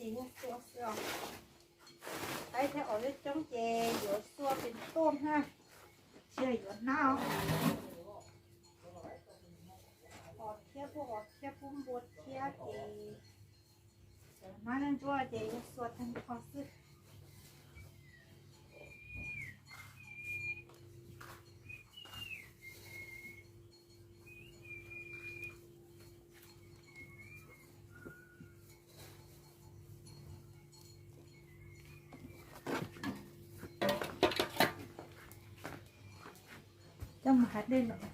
Ces yeej xua xwb os. Qaib thiab os coob coob ces yuav xua pes tuaj na, tsis yog yuav hnab. Os thiab pub os thiab pub npua thiab ces hnab ntsuab ces yuav xua tag nrho xwb. Coj mus hav dej lawm.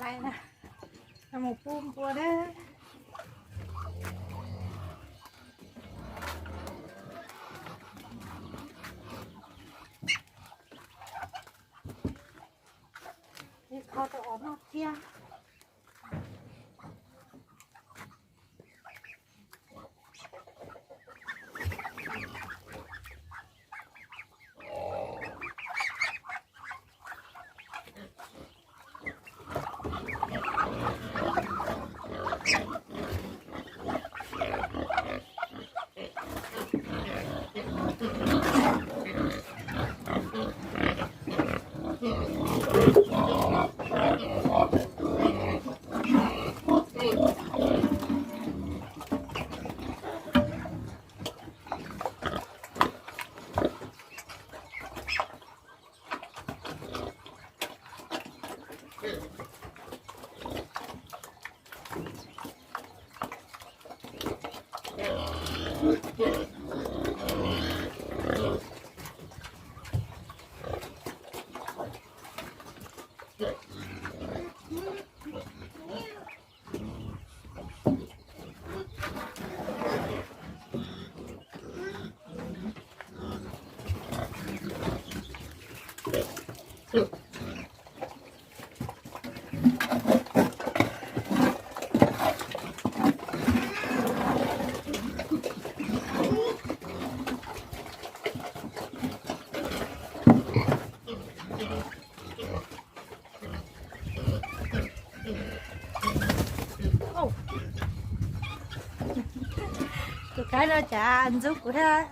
Lais na, mus pub npua na. Kho rau os noj thiab. Tus kab no cas ntxub kuv thiab.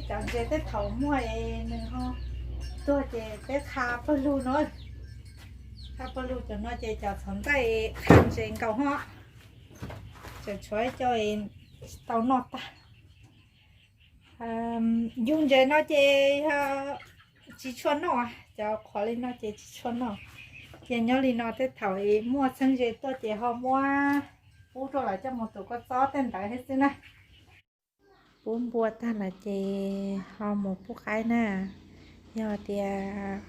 Cov ntses tej thaum muaj es nws ho tuag ces peb qha pawg lug no. Qha pawg lug cov no ces cov txhoov ntxaij qha ntses nkaus ho. Tseem tshuav cov tsis tau noj tag. Yug ntses no ces yog tsis tshua noj, cov qhuav li no ces tsis tshua noj. Ces nyob li no tej thaum muaj txheeb ze tuaj ces ho muab pub rau lawv coj mus tus kua txob tej ntawd thiab xwb na. Pub npua tag lawm ces ho mus pub qaib na. Yog tias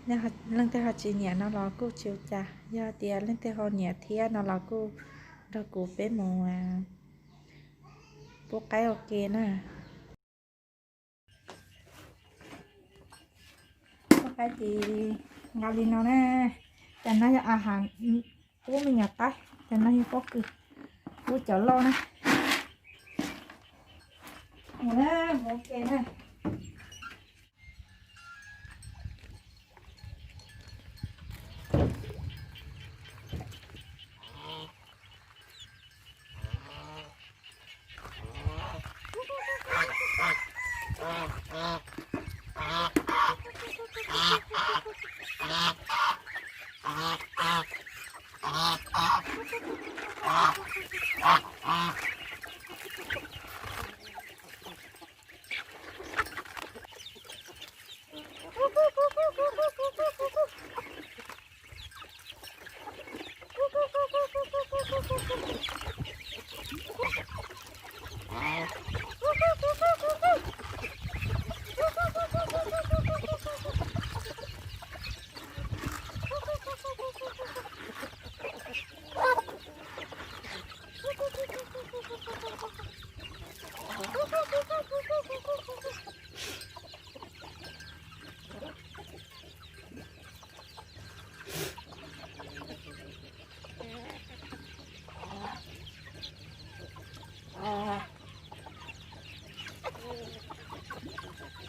leej twg ho tsis nyiam no los kuj tsis ua cas, yog tias leej twg ho nyiam thiab no los kuj nrog kuv peb mus pub qaib ua ke na. Pub qaib ces nqa li no na. Cov no yog a has pub me nyuam qaib, cov no yog pob kws pub cov loj na. Mus na, mus ua ke na.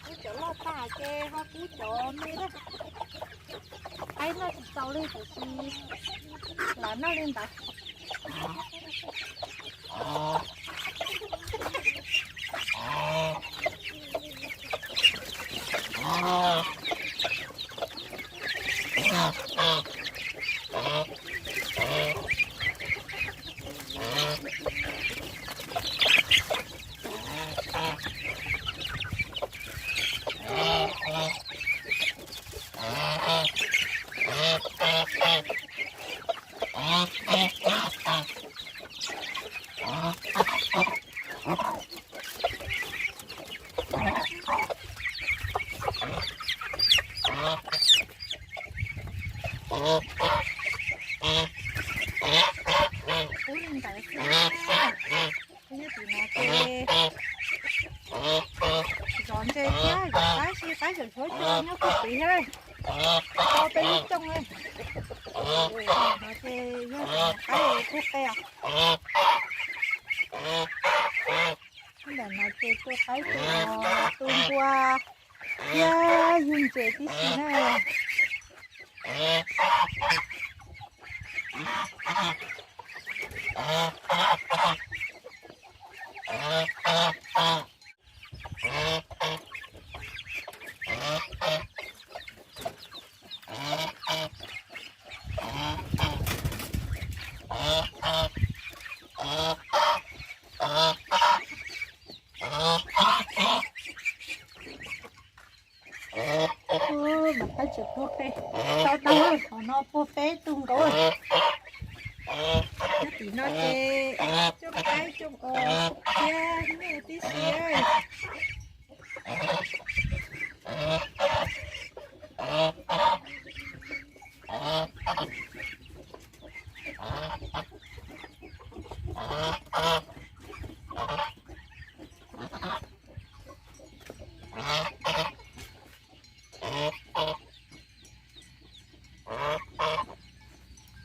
Pub cov loj tas ces ho pub cov me na. Qaib noj tsis txaus li tiam sis lam noj li ntawd. Pub li ntawd xwb. Nyob tim no ces zov ntses thiab zov qaib, tab sis qaib tseem tshuav cua nyob puag tid thiab. Tau peb lub cooj li. No ces yog qaib pub qe os. Ntawm no ces tua qaib tus, tua npua thiab yug ntses tib si na. Ub, mas qaib tseem puag qe. Tau tau, qhov no puag peb tug nkaus. Nyob tim no ces coj qaib coj os thiab nyuj tib si.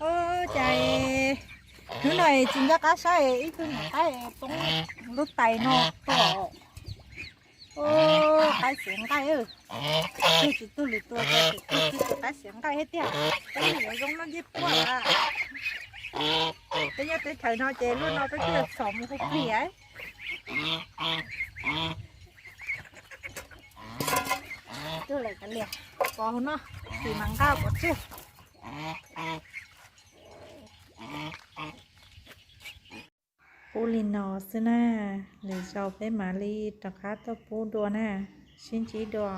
Ub, cas hnub no tsis nco qab saib ib tug nyuam qaib poob lub tais no tuaj. Ub, qaib xiav nqaij. Tug tsis tuag lwm tus, tug tsis tuag qaib xiav nqaij thiab tiag. Peb yuav zoo noj ncej puab. Peb nyob teb chaws no ces luaj no peb twb yuav txhom mus hu plig. Pov hauv no, sim mas nqa pov tseg. Pub li no xwb na, lwm zaus peb mam li rov qab tuaj pub dua na, sib ntsib dua.